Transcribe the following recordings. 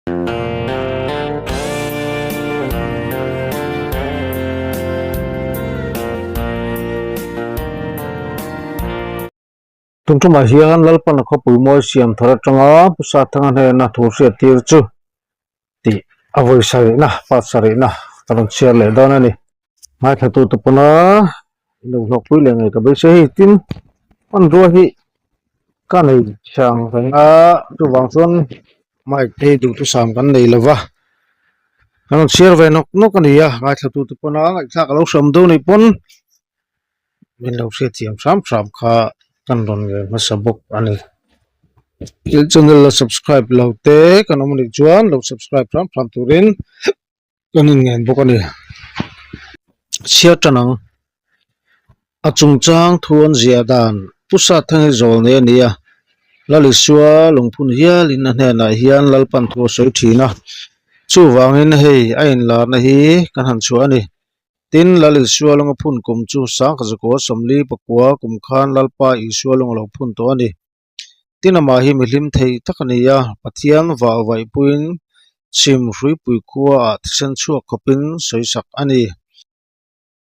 Tun tumah hian Lalpana khawpui mawi siam thar atanga Pu Sathanga hnena thu hriat tir chu tih a vawi sarihna, part sarihna ka rawn chhiar leh dawn a ni. Ngaithlatute pawna in lo hlawkpui leh ngei ka beisei hei tin hmanrua hi ka nei chang reng a chuvang chuan mic te hi duhthusam kan nei lo va kan rawn chhiar ve nawk nawk a ni a ngaithlatute pawna ngaihthlak a lo hram deuh anih pawn min lo hriatthiam hram hram kha kan rawn ngen hmasa bawk a ni. Thil channel la subscribe lo te kan awm anih chuan lo subscribe hram hram turin kan inngen bawk a ni. Chhiar tan ang. A chungchang thu an ziah dan Pu Satthang hi zawl nei a ni a, Lalisua lungphun hialin a hnenah hian Lalpan thu a sawi thin a, chuvangin hei a inlarna hi kan han chhuah a ni. Tin, Lal Isua lunga phun kum chu Sangkazakua 40 pakua kum khan Lalpa Isua lung a lo phun tawh a ni. Tin, amah hi mi hlim thei tak a ni a, Pathian vah vaihpuiin chhim hruipui khuaah thisen chhuak khawpin sawisak a ni.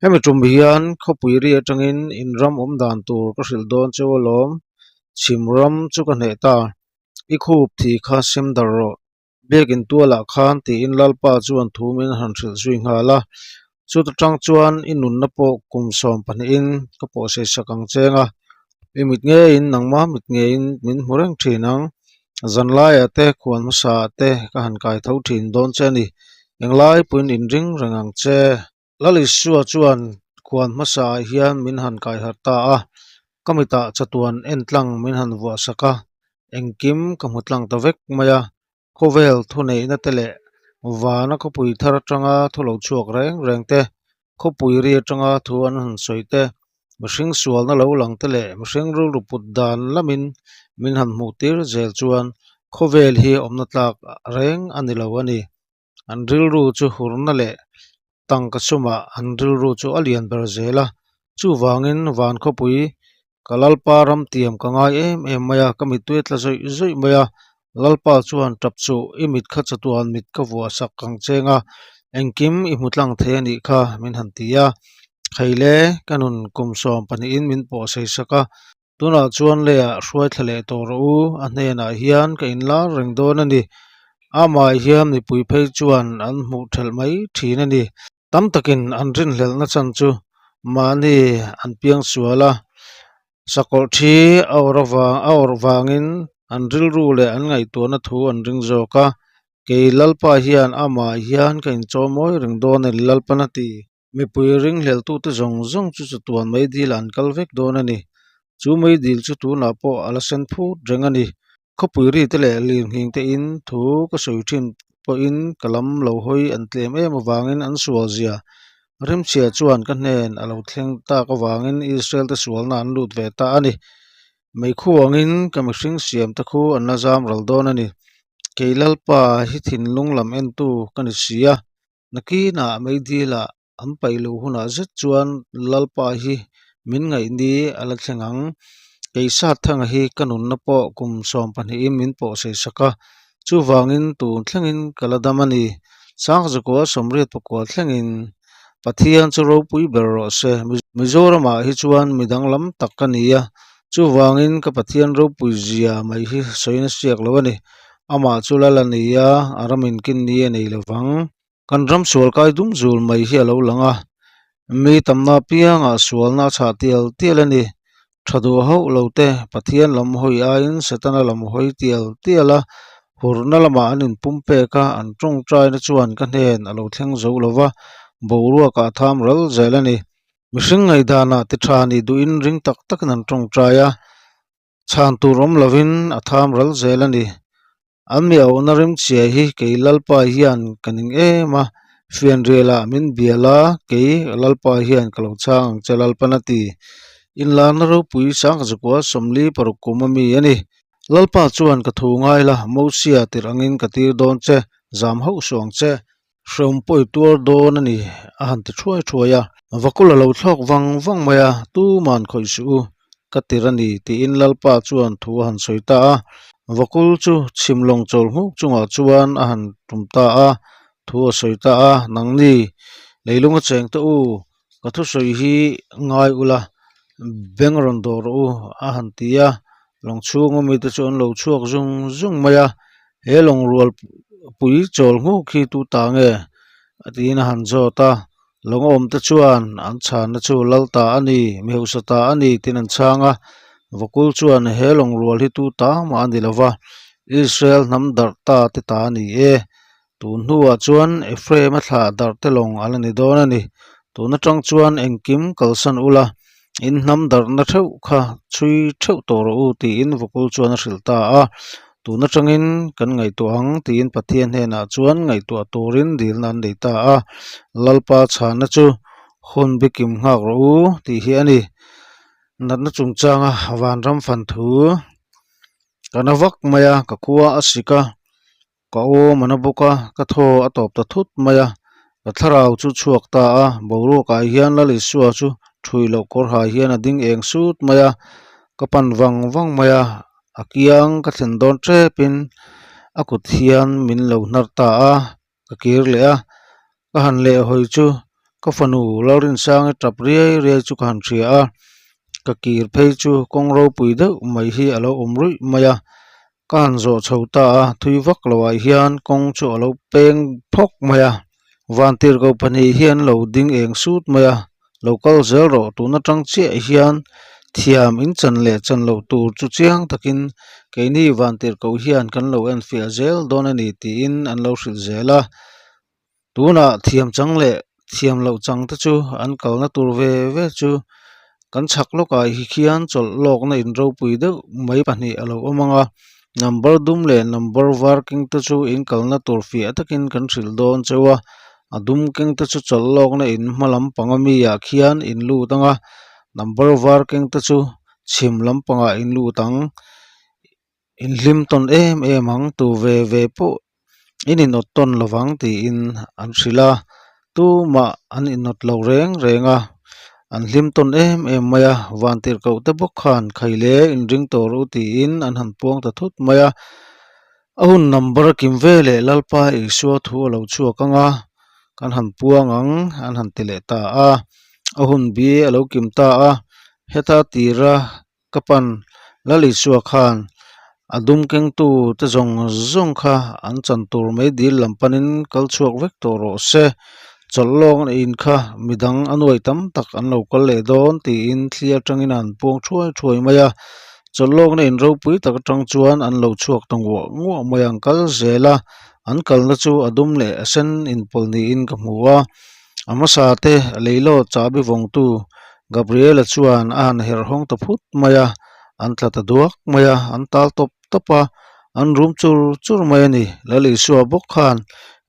Hemi tum hian khawpui ri atangin in ram awm dan tur ka hrilh dawn cheu alawm, chhim ram chu ka hneh ta, i khup thi kha sem dar rawh, Biakin tualah khan tiin Lalpa chuan thu min han hrilh zui nghal a, chuta tang chuan i nunna pawh kum 12 in ka pawhsei sak ang cheng a, i mit ngeiin nangma mit ngeiin min hmu reng thin ang, zanlaiah te khuan hmasa ah te ka han kai tho thin dawn che a ni, englai pawhin inring reng ang che. Lal Isua chuan khuan hmasa ah hian min han kai harh ta a, ka mitah chatuan en tlang min han vuah sak a, engkim ka hmu tlang ta vek mai a, khawvel thuneihna te leh vana khawpui thar atanga thu lo chhuak reng reng te, khawpui ri atanga thu an han sawi te, mihring sualna lo lang te leh mihring rilru put dan lamin min han hmuh tir zel chuan khawvel hi awmna tlak reng a ni lo a ni. An rilru chu hurna leh tangka sumah an rilru chu a lian ber zel a, chuvangin van khawpui ka Lalpa ram tiam ka ngai em em mai a, ka mittui a tla zawih zawih mai a, Lalpa chuan tap chu i mit kha chatuan mit ka vuah sak ang cheng a, engkim i hmu tlang thei a nih kha min han ti a, Khaile ka nun kum 12 in min pawh sei sak a, Tunah chuan leiah hruai thla leh tawh rawh u, a hnenah hian ka inlar reng dawn a ni. Amah hian mipui phei chuan an hmuh thelh mai thin a ni. Tam takin an rinhlelhna chan chu mahni an piang sual a, sakawlh thi a awrh avang a awrh vangin an rilru leh an ngaihtuahna thu an ring zawk a. Kei Lalpa hian amah hian ka inchawmawi reng dawn a ni Lalpan a ti. Mipui ringhleltute zawng zawng chu chatuan meidil ah an kal vek dawn a ni. Chu meidil chu tunah pawh a la sen phut reng a ni. Khawpui ri te leh lirnghing te in thu ka sawi thin pawhin ka lam lo hawi an tlem em avangin an sual zia. Rimchhia chuan ka hnen a lo thleng tak avangin Israel te sualna an lut ve ta a ni. Meikhu angin ka mihring siam te khu an la zam ral dawn a ni. Kei Lalpa hi thinlung lam entu ka ni si a. Nakinah meidilah an paih loh hunah zet chuan Lalpa hi min ngaihni a la thleng ang. Kei Satthanga hi ka nunna pawh kum 12 in min pawh sei sak a, chuvangin tun thlengin ka la dam a ni. Sangzakua 89 thlengin Pathian chu ropui ber rawh se. Mizoramah hi chuan mi danglam tak ka ni a, chuvangin ka Pathian ropui zia mai hi sawi na siak lo a ni. Amah chu lal a ni a, a ram inkin ni a nei lo vang. Kan ram sual kai dum zul mai hi a lo lang a, mi tamna apiangah sualna a chhah tial tial a ni. Tha duh hauh lo te, Pathian lam hawi aiin Setana lam hawi tial tial a, hurna lamah an inpum pek a, an tawngtaina chuan ka hnen a lo thleng zo lo va, boruakah a tham ral zel a ni. Mihring ngaihdanah ti tha nih duhin ring tak takin an tawngtai a. Chhan tur awm lovin a tham ral zel a ni. An mi auhna rimchhia hi kei Lalpa hian ka ning em a, fianrialah min bial a, kei Lalpa hian ka lo chhang ang che Lalpan a ti. Inlarna ropui Sangkazakua 46 kum a mi a ni. Lalpa chuan ka thu ngai la, Mosia tirh angin ka tir dawn che, zam hauh suh ang che. Hreawm pawh i tuar dawn a ni, a han ti thuai thuai a. Vakul a lo thlawk vang vang mai a, tuman khawih suh u, ka tir a ni, tiin Lalpa chuan thu a han sawi ta a. Vakul chu chhim lawng chawl nghuk chungah chuan a han tum ta a, thu a sawi ta a, Nangni, leilunga cheng te u, ka thusawi hi ngai ula, beng rawn dawh rawh u, a han ti a. Lawng chhunga mite chu an lo chhuak zung zung mai a, he lawng rual pui chawl nghuk hi tu ta nge? a tiin a han zawt a. Lawng awm te chuan an chhanna chu lal ta a ni, mi hausa ta a ni tiin an chhang a. Vakul chuan he lawng rual hi tu ta mah a ni lo va, Israel hnam darh ta te ta a ni e. Tun hnuah chuan Ephraim-a thlah darh te lawng a la ni dawn a ni. Tun atang chuan engkim kalsan ula, in hnam darhna theuh kha chhui theuh tawh rawh u tiin Vakul chuan a hrilh ta a. Tun atangin kan ngaihtuah ang tiin Pathian hnenah chuan ngaihtuah turin dilna an nei ta a. Lalpa chhana chu hun bikim nghak rawh u tih hi a ni. Natna chungchanga vanram fan thu ka na vak mai a, ka khua a sik a. Ka awm a na bawk a, ka thaw a tawp ta thut mai a, ka thlarau chu chhuak ta a, boruakah hian Lal Isua chu thui loh kawr hai hian a ding eng sut mai a, ka pan vang vang mai a, a kiang ka thlen dawn tepin a kut hian min lo hnar ta a, ka kir leh a, ka han leh hawi chu ka fanu Lalrinsangi tap riai riai chu ka han hria a, ka kir phei chu kawng ropui deuh mai hi a lo awm ruih mai a. Ka han zawh chho ta a, thui vak loh ah hian kawng chu a lo peng phawk mai a, vantirhkoh pahnih hian lo ding eng sut mai a, lo kal zel rawh tun atang chiah hian thiam in chan leh chan loh tur chu chiang takin keini vantirhkoh hian kan lo enfiah zel dawn a ni tiin an lo hrilh zel a. Tunah thiam chang leh thiam loh chang te chu an kalna tur ve ve chu kan chhak lawkah hi khian chawlh lawkna in ropui deuh mai pahnih a lo awm ang a number dum leh number var keng te chu in kalna tur fiah takin kan hrilh dawn cheu a a dum keng te chu chawlh lawkna in hma lampang ami ah khian in lut ang a number var keng te chu chhim lampangah in lut ang. Inhlim tawn em em ang tu ve ve pawh in inawt tawn lo vang tiin an hrilh a, tumah an inawt lo reng reng a, an hlim tawn em em mai a, vantirhkoh te bawk khan khaile inring tawh rawh u tiin an han puang ta thut mai a, a hun number a kim ve leh Lalpa Isua thu a lo chhuak ang a, kan han puang ang an han ti leh ta a, a hun bi a lo kim ta a, heta tira Ka pan Lal Isua khan a dum kengtu te zawng zawng kha an chan tur mai dil lam panin kal chhuak vek tawh rawh se. Chawlh lawk a in kha midang a nuai tam tak an lo kal leh dawn tiin thli atangin a han puang thuai thuai mai a. Chawlh lawkna in ropui tak atang chuan an lo chhuak ta nguah nguah mai a, an kal zel a. An kalna chu a dum leh a sen inpawlh niin ka hmu a. A hmasa te leilaw chahbi vawngtu Gabriela chuan a han herh hawng ta phut mai a, an tla ta duak mai a, an tal tawp tawp a, an rum chur chur mai a ni. Lal Isua bawk khan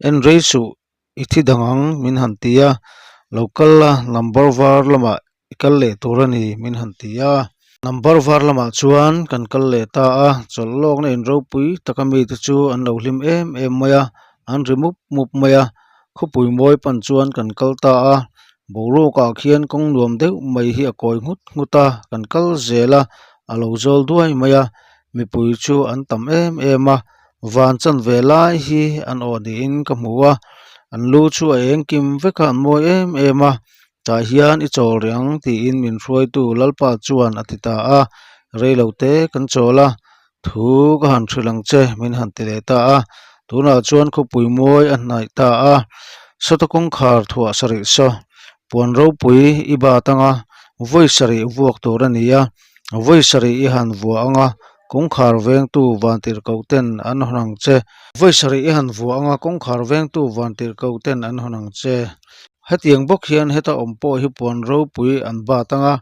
en rei suh i thi dang ang min han ti a, lo kal la number var lamah i kal leh tur a ni min han ti a. Number var lamah chuan kan kal leh ta a, chawlh lawkna in ropui taka mite chu an lo hlim em em mai a, an ri mup mup mai a, khawpui mawi pan chuan kan kal ta a, boruak ah khian kawng nuam deuh mai hi a kawi nghut nghut a, kan kal zel a, a lo zawl duai mai a, mipui chu an tam em em a, van chan ve lai hi an awh niin ka hmu a, an lu chu a eng kim vek a, an mawi em em a, tah hian i chawl rih ang tiin min hruaitu Lalpa chuan a ti ta a, reilote kan chawl a. Thu ka han hrilh ang che min han ti leh ta a, tunah chuan khawpui mawi a hnaih ta a, sawta kawngkhar thuah sarih saw puan ropui i bat anga vawi sarih vuak tur a ni a, vawi sarih i han vuah anga kawngkhar vengtu vantirhkoh ten an hawn ang che, vawi sarih i han vuah anga kawngkhar vengtu vantirhkoh ten an hawn ang che. Hetiang bawk hian heta awm pawh hi puan ropui an bat anga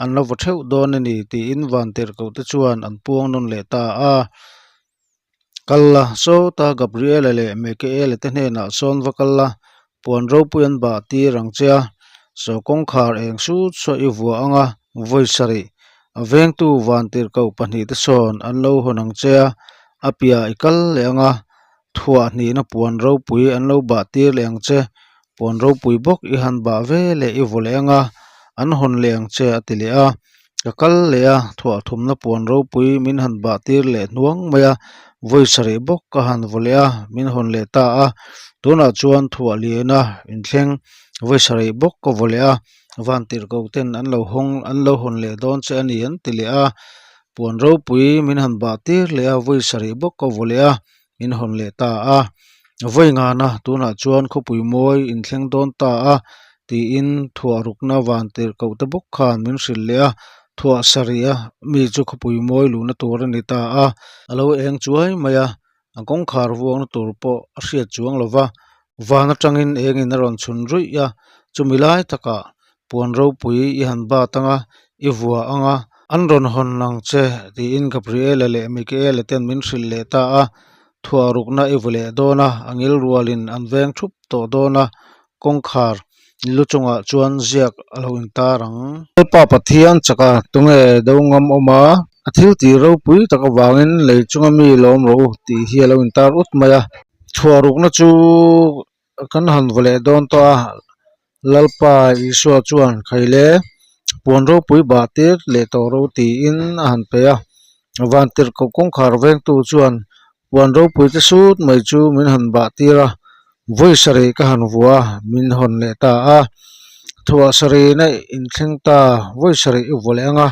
an lo va theuh dawn a ni tiin vantirhkoh te chuan an puang nawn leh ta a. Kal la, sawta Gabriela leh Mikaela te hnenah sawn va kal la, puan ropui an bah tir ang che a, saw kawngkhar eng sut saw i vuah ang a, vawi sarih a vengtu vantirhkoh pahnihte sawn an lo hawn ang che a, a piah i kal leh ang a, Thuah hnihna puan ropui an lo bah tir leh ang che, puan ropui bawk i han bah ve leh i vaw leh ang a, an hawn leh ang che a ti leh a. Ka kal leh a, thuah thumna puan ropui min han bah tir leh hnuang mai a, vawi sarih bawk ka han vaw leh a, min hawn leh ta a. Tunah chuan thuah liana inthleng vawi sarih bawk ka vaw leh a, vantirhkoh ten an lo hawng an lo hawn leh dawn che a ni an ti leh a. Puan ropui min han bah tir leh a, vawi sarih bawk ka vaw leh a, min hawn leh ta a. Vawi ngana tunah chuan khawpui mawi inthleng dawn ta a tiin thuah rukna van tirhkoh te bawk khan min hrilh leh a, thuah sarih a mi chu khawpui mawi luhna tur a ni ta a. A lo eng chuai mai a, a kawngkhar vuakna tur pawh a hriat chuang lo va, van atangin engin a rawn chhun ruih a, chumi lai takah puan ropui i han bat ang a, i vua ang a, an rawn hawn ang che tiin Gabriela leh Michaela ten min hrilh leh ta a, thuah rukna i vu leh dawn a, a ngil rualin an veng thup tawh dawn a, kawngkhar lu chungah chuan ziak a lo intar ang. Lalpa Pathian chaka tunge do ngam awm a, a thil tih ropui tak avangin lei chunga mi lawm rawh u tih hi a lo intar ut mai a, thuah rukna chu kan han vaw leh dawn tawh a, Lalpa Isua chuan Khaile puan ropui bah tir leh tawh ro tiin a han pe a. Vantirhkoh kawngkhar vengtu chuan puan ropui te sut mai chu min han bah tir a, vawi sarih ka han vua a, min hawn leh ta a. Thuah sarihna inthleng ta vawi sarih i vua leh ang a,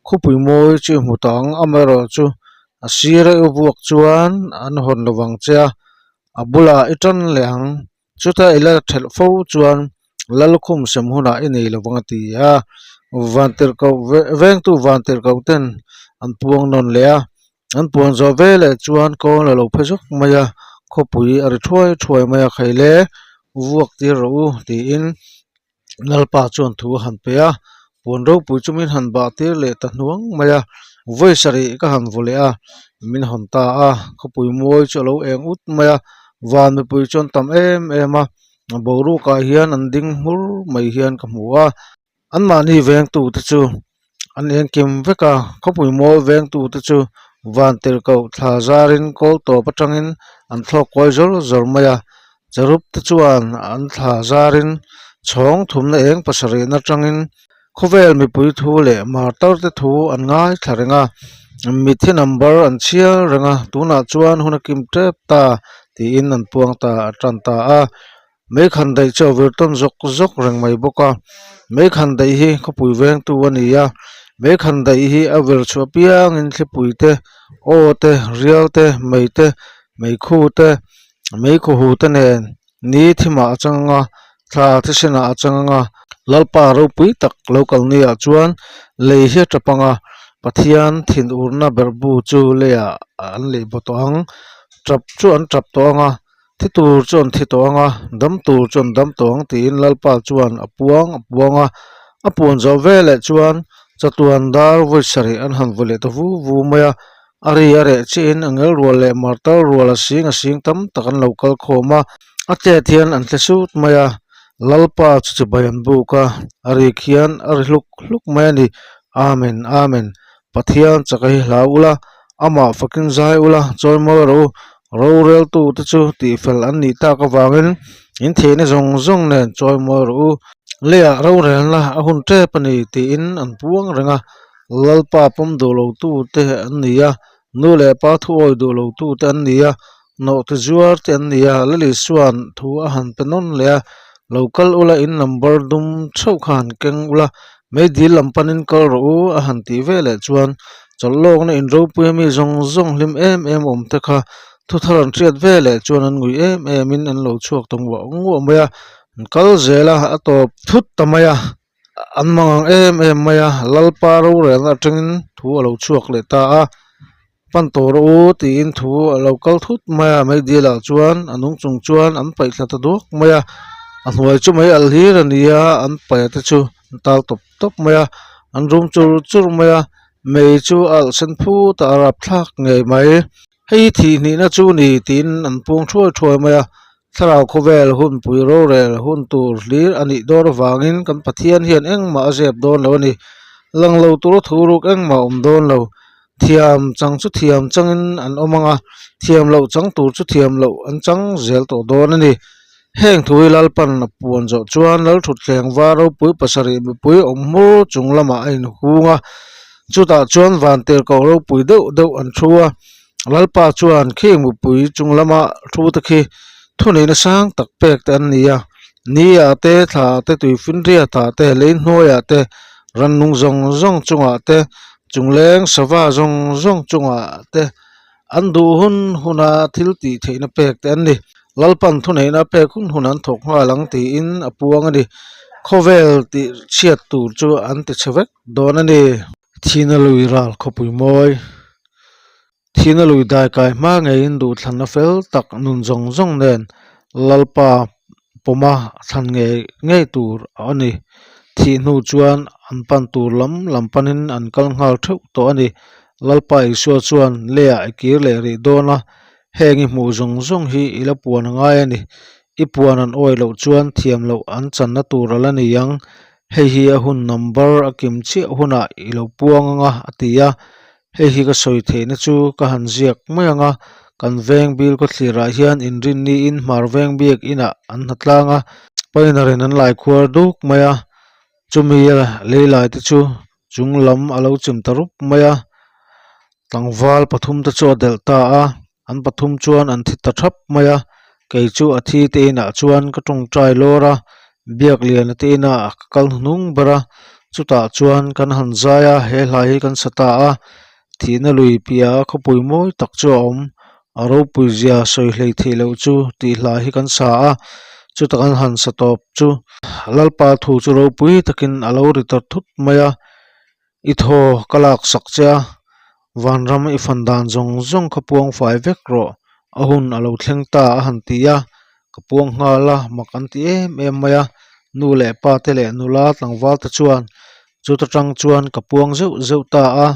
khawpui mawi chu i hmu tawh ang, amaherawhchu a sira i vuak chuan an hawn lovang che a, a bulah i tan leh ang. Chuta i la thelh fo chuan Lalkhum sem hunah i nei lovang a ti a, Vantirhkoh vengtu Vantirhkoh ten an puang nawn leh a, an puan zawh veleh chuan kawl a lo phe zawk mai a, khawpui a ri thuai thuai mai a, Khaile vuak tir rawh u tiin Lalpa chuan thu a han pe a, puan ropui chu min han bah tir leh ta hnuang mai a, vawi sarih ka han vaw leh a, min hawn ta a, khawpui mawi chu a lo eng ut mai a, van mipui chu an tam em em a, boruakah hian an ding hmur mai hian ka hmu a, anmahni vengtu te chu an engkim vek a, khawpui mawi vengtu te chu van tirhkoh thla zarin kawl tawp atangin an thlawk kuai zawr zawr mai a, Cherub te chuan an thla zarin chhawng thumna eng pasarihna atangin khawvel mipui thu leh martar te thu an ngaithla reng a, mitthi number an chhiar reng a, tunah chuan hun a kim tep ta tiin an puang ta a tan ta a. Meikhan daih chu a vir tawn zawk zawk reng mai bawk a, meikhan daih hi khawpui vengtu a ni a, meikhan daih hi a vir chhuah apiangin thlipui te, aw te, rial te, mei te, meikhu te, meikhuhu te nen ni thimah a chang ang a, thla thisenah a chang ang a, Lalpa ropui tak lo kal niah chuan lei hi a tap ang a, Pathian thinurna berhbu chu leiah an leh baw tawh ang, tap chu an tap tawh ang a. Thi tur chu an thi tawh ang a, dam tur chu an dam tawh ang tiin Lalpa chuan a puang a puang a. A puan zawh veleh chuan chatuan dar vawi sarih an han vawi leh ta vu vu mai a. A ri a reh chiahin a ngel rual leh martar rual a sing a sing tam tak an lo kal khawm a. A chet hian an tle sut mai a, Lalpa chu chibai an buk a, a rik hian a ri hluk hluk mai a ni. Amen, Amen. Pathian chaka hi hlau ula, amah fakin zai ula, chawimawi rawh u, roreltute chu tihfel an nih tak avangin in theihna zawng zawng nen chawimawi rawh u, leiah rorelna a hun tep a ni tiin an puang reng a, Lalpa pawm duh lotute an ni a, nu leh pa thuawi duh lotute an ni a, Nawhte zuar te an ni a, Lali chuan thu a han pe nawn leh a, Lo kal ula in number dum theuh kha han keng ula, meidil lam panin kal rawh u a han tih veleh chuan chawlh lawkna in ropui a mi zawng zawng hlim em em awm te kha thuthar an hriat veleh chuan an ngui em em in an lo chhuak ta nguah nguah mai a, an kal zel a, a tawp thut ta mai a, an mangang em em mai a, Lalpa rorelna atangin thu a lo chhuak leh ta a. Pan tawh rawh u tiin thu a lo kal thut mai a, meidil ah chuan a nung chung chuan an paih thla ta duak mai a, a hnuai chu mei alh hlir a ni a, an paih a te chu an tal tawp tawp mai a, an rum chur chur mai a, mei chu a alh sen phut a, a rap thlak ngei mai. Hei hi thih hnihna chu ni tiin an puang thuai thuai mai a, thlarau khawvel hunpui rorel hun tur hlir a nih dawn avangin kan Pathian hian engmah a zep dawn lo a ni. Lang lo tura thu ruk engmah a awm dawn lo. Thiam chang chu thiam changin an awm ang a, thiam loh chang tur chu thiam loh an chang zel tawh dawn a ni. Heng thu hi Lalpan a puan zawh chuan Lalthutthleng var ropui pasarih mipui awm hmur chung lamah a inhung a. Chutah chuan van tirhkoh ropui deuh deuh an thu a, Lalpa chuan khi mupui chung lama thu te khi thuneihna sang tak pek te an ni a, ni ah te thla ah te tuifinriat ah te lei hnuaiah te rannung zawng zawng chungah te chungleng sava zawng zawng chungah te an duh hun huna thil tih theihna pek te an ni. Lalpan thuneihna pek hun hun an thawk nghal ang tiin a puang a ni. Khawvel tih chhiat tur chu an ti chhe vek dawn a ni. Thina lui ral khawpui mawi. Thina lui dai kai hma ngeiin duhthlanna fel tak nun zawng zawng nen Lalpa pawma thlan ngei ngei tur a ni. Thih hnu chuan an pan tur lam lam panin an kal nghal theuh tawh a ni. Lalpa Isua chuan leiah i kir leh rih dawn a, heng i hmuh zawng zawng hi i la puan a ngai a ni. I puan an awih loh chuan thiam loh an channa tur a la ni ang. Hei hi a hun number a kim chiah hunah i lo puang ang a, a ti a. Hei hi ka sawi theihna chu ka han ziak mai ang a, kan veng bil khawthlirah hian inrinniin hmar veng biak inah an hna tlang a, painter in an lai khuar duk mai a, chumi lei lai te chu chung lam a lo chim ta rup mai a, tlangval pathum te chu a delh ta a, an pathum chuan an thi ta thap mai a, kei chu a thi te inah chuan ka tawngtai lawr a, Biakliana te inah ka kal hnuhnung ber a, chutah chuan kan han zai a, he hla hi kan sa ta a, thihna lui piah a khawpui mawi tak chu a awm, a ropui zia sawi hlei theih loh chu tih hla hi kan sa a, chutah kan han sa tawp chu Lalpa thu chu ropui takin a lo ri ta thut mai a. I thaw ka lak sak che a, vanram i fan dan zawng zawng kha puang fai vek rawh, a hun a lo thleng ta a han ti a, ka puang nghal a, mak an ti em em mai a, nu leh pa te leh nula tlangval te chuan chuta tang chuan ka puang zeuh zeuh ta a,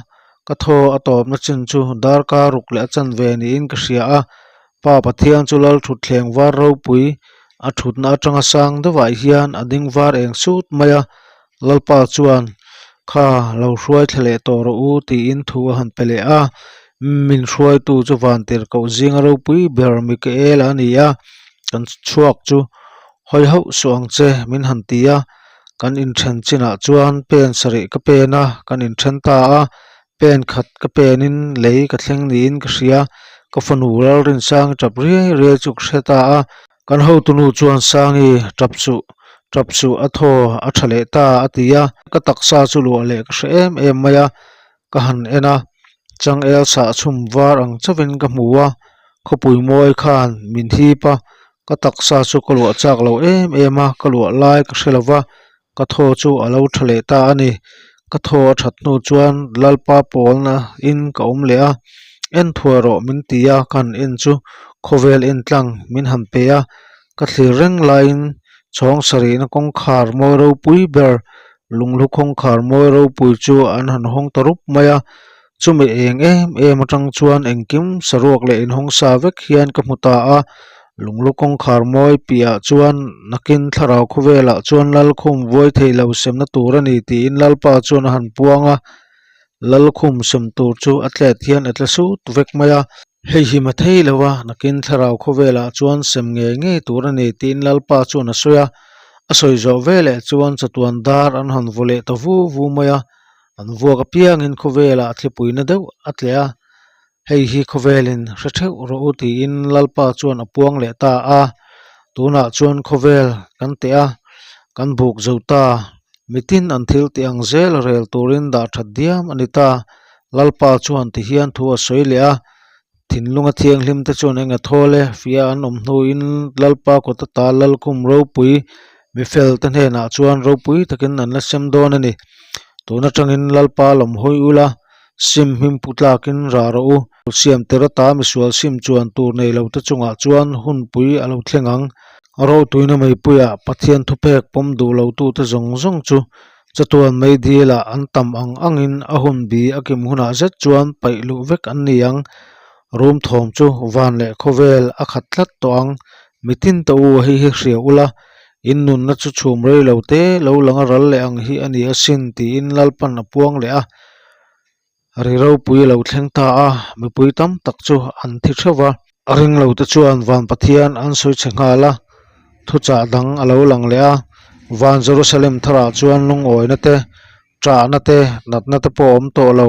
ka thaw a tawpna chin chu darkar ruk leh a chanve niin ka hria a, Pa Pathian chu lal thutthleng var ropui a thutna atanga sang deuhah hian a ding var eng sut mai a, Lalpa chuan, Kha, lo hruai thla leh tawh rawh u, tiin thu a han pe leh a. Min hruaitu chu vantirhkoh zinga ropui ber Mikael a ni a, kan chhuak chu hawi hauh suh ang che, min han ti a. Kan inthen chinah chuan pen sarih ka pen a, kan inthen ta a. Pen khat ka penin lei ka thleng niin ka hria, ka fanu Lalrinsangi tap riai riai chu ka hre ta a. Kan hotunu chuan Sangi tap suh, tap suh a thaw a tha leh ta a ti a, ka taksa chu luah leh ka hre em em mai a, ka han en a, changel sah chhum var ang chauhin ka hmu a, khawpui mawi khan min hip a, ka taksa chu ka luah chak lo em em a, ka luah lai ka hre lo va, ka thaw chu a lo tha leh ta a ni. Ka thaw a that hnu chuan Lalpa pawlna in ka awm leh a, en thuai rawh min ti a, ka han en chu khawvel en tlang min han pe a, ka thlir reng laiin chhawng sarihna kawngkhar mawi ropui ber lunghlu kawngkhar mawi ropui chu an han hawng ta rup mai a, chumi eng em em atang chuan engkim saruak leh inhawng sa vek hian ka hmu ta a, Lunglu kawngkhar mawi piahah chuan nakin thlarau khawvelah chuan Lalkhum vuai thei lo semna tur a ni tiin Lalpa chuan a han puang a, Lalkhum sem tur chu a tlet hian a tle sut vek mai a. Hei hi ma thei lo a, nakin thlarau khawvelah chuan sem ngei ngei tur a ni tiin Lalpa chuan a sawi a, a sawi zawh veleh chuan chatuan dar an han vaw leh ta vu vu mai a, an vuak apiangin khawvelah thlipuina deuh a tleh a. Hei hi khawvelin hre theuh rawh u tiin Lalpa chuan a puang leh ta a, tunah chuan khawvel kan teh a, kan buk zo ta, mitin an thil tih ang zel rel turin dah that diam a ni ta. Lalpa chuan ti hian thu a sawi leh a, thinlunga thianghlim te chuan eng a thawl e, fia an awm hnuin Lalpa kut ata Lalkhum ropui mifel te hnenah chuan ropui takin an la sem dawn a ni. Tun atangin Lalpa lawmhawi ula. Sim hming pu tlakin rah rawh u. Siam tir ata misual sim chuan tur nei lo te chungah chuan hunpui a lo thleng ang. Rotuina meipuiah Pathian thupek pawm duh lo tute zawng zawng chu chatuan mei dilah an tam ang angin a hun bi a kim hunah zet chuan paih luh vek an ni ang. Rum thawm chu van leh khawvel a khat tlat tawh ang. Mitin ta u hei hi hria ula, in nunna chu chhum rei lo te lo lang a ral leh ang hi a ni asin tiin Lalpan a puang leh a. Ri ropui a lo thleng ta a, mipui tam tak chu an thi theuh va. A ring lo te chuan van Pathian an sawi chhe nghal a, thuchah dang a lo lang leh a. Van Jerusalem tharah chuan lungawina te. Ṭahna te, natna te pawh a awm tawh lo.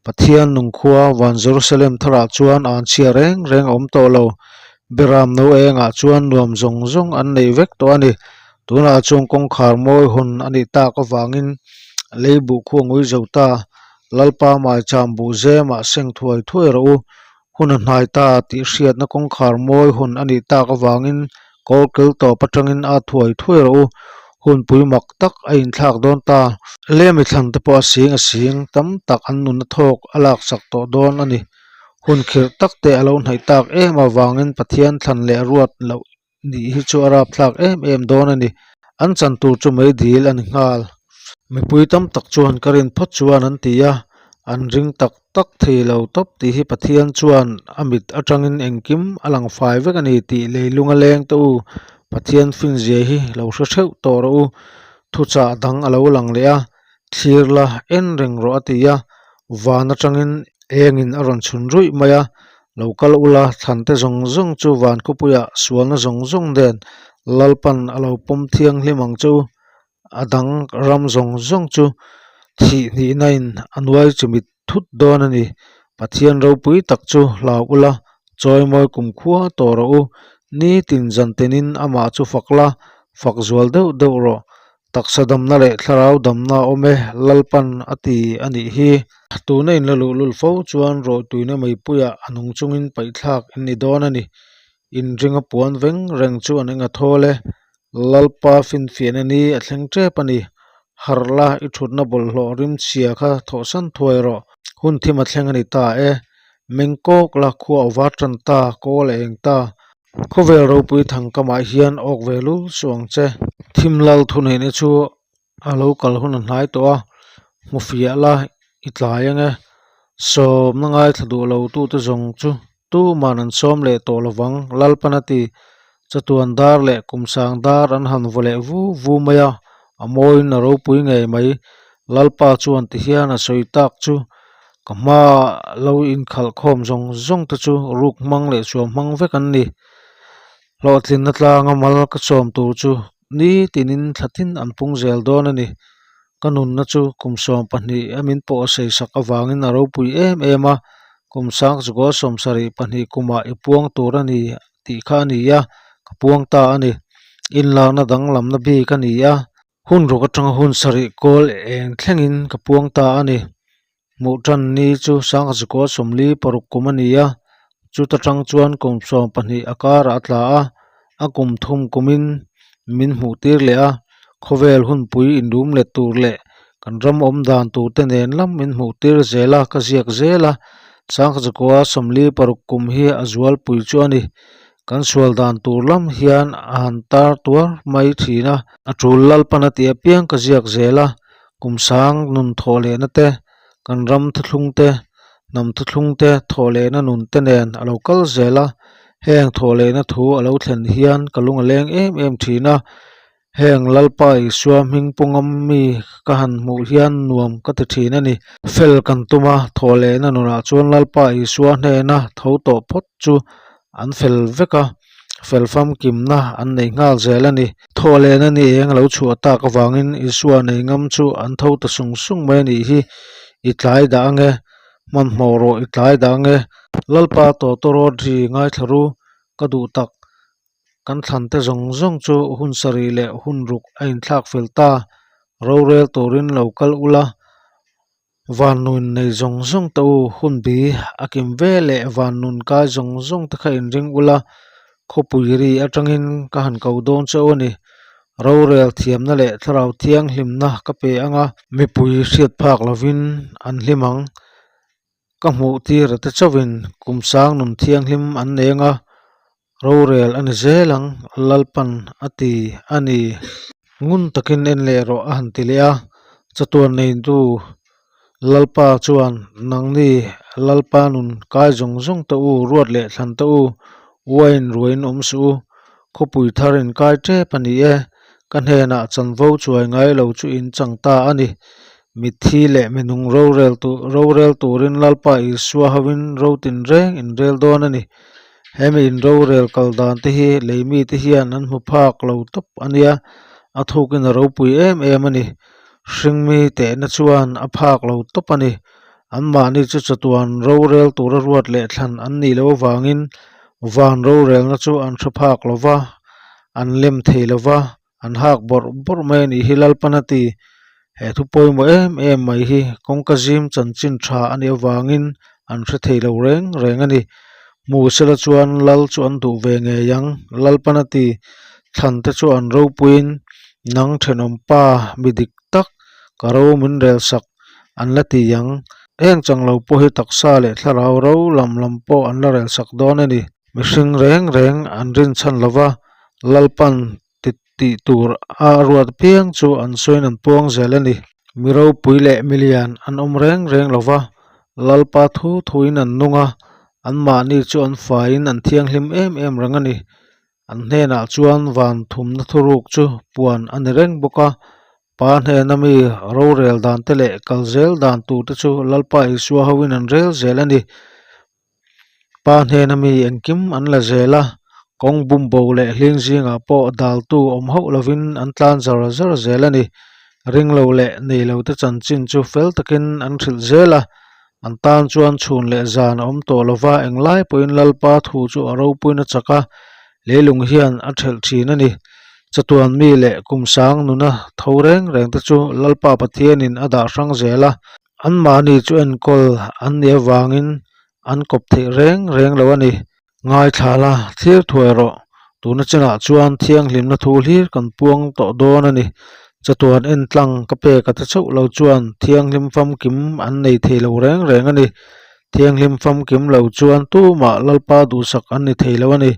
Pathian nungkhua van Jerusalem tharah chuan an chhia reng reng a awm tawh lo. Beram no engah chuan nuam zawng zawng an nei vek tawh a ni. Tunah chuan kawngkhar mawi hawn a nih tak avangin lei buh khu a ngui zo ta. Lalpa maicham buh zemah seng thuai thuai rawh u. Hun a hnai ta tih hriatna kawngkhar mawi hawn a nih tak avangin kawlkel tawp atangin a thuai thuai rawh u. Hunpui mak tak a inthlak dawn ta. Lemi thlan te pawh a sing a sing tam tak an nunna thawk a laksak tawh dawn a ni. Hun khirh tak te a lo hnaih tak em avangin Pathian thlan leh ruat loh nih hi chu a rapthlak em em dawn a ni. An chan tur chu mei dil a ni nghal. Mipui tam tak chuan ka rin phawt chuan an ti a, an ring tak tak thei lo tawp tih hi Pathian chuan a mit atangin engkim a lang fai vek a ni tih leilung a leng te u. Pathian finzia hi lo hre theuh tawh rawh u. Thuchah dang a lo lang leh a, thlir la en reng rawh a ti a, van atangin engin a rawn chhun ruih mai a, lo kal ula thlan te zawng zawng chu van khawpuiah sualna zawng zawng nen Lalpan a lo pawm thianghlim ang che u, a dang ram zawng zawng chu thih hnihna in a nuai chimit thut dawn a ni. Pathian ropui tak chu hlau ula, chawimawi kumkhua tawh rawh u, nitin zantinin amah chu fak la, fak zual deuh deuh rawh. Taksa damna leh thlarau damna a awm e, Lalpan a ti a nih hi. Tuna in la luh lul fo chuan rawhtuina meipuiah a nung chungin paihthlak in ni dawn a ni. Inringa puan veng reng chu an eng a thawl e. Lalpa finfiahna ni a thleng tep a ni. Harh la, i thutna bawlhhlawh rimchhia kha thawhsan thuai rawh. Hun thim a thleng a ni ta e. Meng kawk la, khua a var tan ta, kawl a eng ta. Khawvel ropui thangkamah hian awk ve lul suh ang che. Thim lal thuneihna chu a lo kal hun a hnai tawh a, hmu fiah la i tlai ang e. Sawmna ngaithla duh lo tute zawng chu tuman an sawm leh tawh lovang Lalpan a ti. Chatuan dar leh kum sang dar an han vaw leh vu vu mai a, a mawiin a ropui ngei mai. Lalpa chuan tihian a sawi tak chu ka hmaa lo inkhalh khawm zawng zawng te chu ruk hmang leh suam hmang vek an ni. Hlawhtlinna tlanga mal ka sawm tur chu Nitinin thla tin an pung zel dawn a ni. Ka nunna chu kum 12 a min pawh a sei sak avangin a ropui em em a, kum sangchukua 72 kumah i puang tur a ni tih kha a ni a, ka puang ta a ni. Inlarna danglamna bik a ni a, hun ruk atanga hun sarih kawl eng thlengin ka puang ta a ni. Hmuh tan ni chu sangchukua 46 kum a ni a, chuta tang chuan kum 12 a karah a tla a, a kum thum kumin min hmuh tir leh a, khawvel hunpui inrum let tur leh kan ram awm dan tur te nen lam min hmuh tir zel a, ka ziak zel a, sangchukua 46 kum hi a zualpui chu a ni. Kan sual dan tur lam hian a han tar tuar mai thin a, a tul Lalpan a tih apiang ka ziak zel a, Kum sang nun thawh lehna te, kan ram thuthlung te, hnam thuthlung te thawh lehna nun te nen a lo kal zel a, heng thawh lehna thu a lo thlen hian ka lung a leng em em thin a, heng Lalpa Isua hming pawngam mi ka han hmuh hian nuam ka ti thin a ni. Fel kan tum a, thawh lehna nunah chuan Lalpa Isua hnena tho tawh phawt chu an fel vek a, fel famkimna an nei nghal zel a ni. Thawhlehna ni eng a lo chhuah tak avangin Isua nei ngam chu an tho ta sung sung mai a nih hi, I tlai dah ange, hmanhmawh rawh i tlai dah ange. Lalpa tawtawrawt ri ngaithla ru, ka duh tak, kan thlan te zawng zawng chu hun sarih leh hun ruk a inthlak fel ta, rorel turin lo kal ula, Van nun nei zawng zawng te u, hun bi a kim ve leh van nun kai zawng zawng te kha inring ula, khawpui ri atangin ka han ko dawn che u a ni. Rorel thiamna leh thlarau thianghlimna ka pe ang a, mipui hriat phak lovin an hlim ang. Ka hmuh tir te chauhin kum sang nun thianghlim an nei ang a, Rorel a ni zel ang, Lalpan a ti a ni. Ngun takin en leh rawh a han ti leh a, chatuan neitu Lalpa chuan nangni Lalpa nun kai zawng zawng te u, ruat leh thlan te u, uain ruain awm suh u, khawpui thar in kai tep a ni e, ka hnenah chanvo chuai ngai lo chu in chang ta a ni. Mitthi leh minung rorel rorel turin Lalpa Isua hovin ro tinreng in rel dawn a ni. Hemi in rorel kal dan te hi lei mite hian an hmu phak lo tawp a nia, a thukin a ropui em em a ni. Hringmi tehna chuan a phak lo tawp a ni. Anmahni chu chatuan rorel tura ruat leh thlan an nih loh avangin van rorelna chu an hre phak lo va, an lem thei lo va, an hak bawrh bawrh mai a nih hi Lalpan a ti. He thu pawimawh em em mai hi kawngka zim chanchin tha a nih avangin an hre thei lo reng reng a ni. Hmu sela chuan lal chu an duh ve ngei ang, Lalpan a ti. Thlan te chu an ropuiin nang thenawm pa mi dik tak ka ro min rel sak an la ti ang. Heng chang lo pawh hi taksa leh thlarau ro lam lam pawh an la rel sak dawn a ni. Mihring reng reng an rinchhan lova Lalpan ti tih tur a ruat piang chu an sawiin an puang zel a ni. Mi ropui leh milian an awm reng reng lo va, Lalpa thu thuin an nung a, anmahni chu an faiin an thianghlim em em reng a ni. An hnenah chuan van thumna thuruk chu puan a ni reng bawk a, Pa hnena mi rorel dan te leh kal zel dan tur te chu Lalpa Isua hoin an rel zel a ni. Pa hnena mi engkim an la zel a, kawng bumbo leh hling zingah pawh daltu awm hauh lovin an tlan zar zar zel a ni. Ringlo leh neilote chanchin chu fel takin an hrilh zel a, an tan chuan chhun leh zan a awm tawh lova englai pawhin Lalpa thu chu a ropuina chak a, leilung hian a thelh thin a ni. Chatuan mi leh kum sang nuna tho reng reng te chu Lalpa Pathianin a dah hrang zel a, Anmahni chu enkawl an nih avangin an kawp theih reng reng lo a ni. Ngaithla la, thlir thuai rawh. Tuna chinah chuan thianghlimna thu hlir kan puang tawh dawn a ni. Chatuan entlang ka pek a ta chauh lo chuan thianghlim famkim an nei thei lo reng reng a ni. Thianghlim famkim lo chuan tumah Lalpa duhsak an ni thei lo a ni.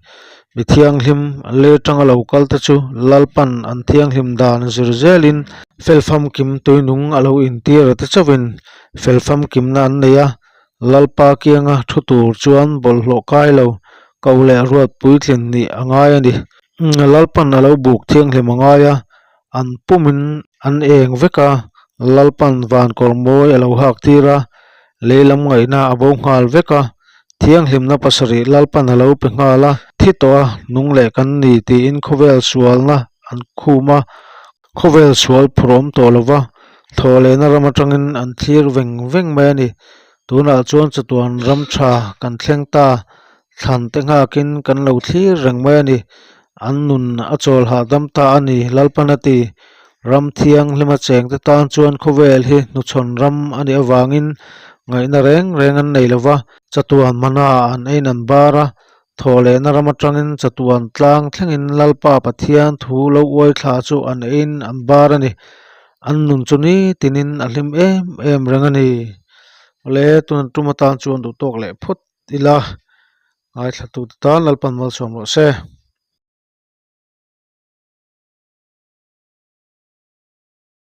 Mi thianghlim lei atanga lo kal te chu Lalpan an thianghlim dan zir zelin fel famkim tuinung a lo intir a ti chauhin fel famkimna an nei a. Lalpa kianga thu tur chuan bawlhhlawh kai lo ko leh ruat puitlin nih a ngai a ni. Lalpan a lo buk thianghlim a ngai a, an pumin an eng vek a, Lalpan van kawr mawi a lo hak tir a, lei lam ngaihna a bo nghal vek a, thianghlimna pasarih Lalpan a lo pe nghal a, thi tawh a, nung leh kan ni tiin khawvel sualna an khum a, khawvel sual phurawm tawh lo va, thaw lehna ram atangin an thlir veng veng mai a ni. Tunah chuan chatuan ram tha kan thleng ta, Thlan te nghakin kan lo thlir reng mai a ni. An nun a chawl hahdam ta a ni, Lalpan a ti. Ram thianghlima chengte tan chuan khawvel hi hnuchhawn ram a nih avangin ngaihna reng reng an nei lo va, chatuan mana an ein an bar a, thawhlehna ram atangin chatuan tlang thlengin Lalpa Pathian thu lo uai thla chu an ein an bar a ni. An nun chu nitinin a hlim em em reng a ni. Awle, tun tum atan chuan duhtawk leh phawt. Ila ngaithla tute tan Lalpan malsawm rawh se.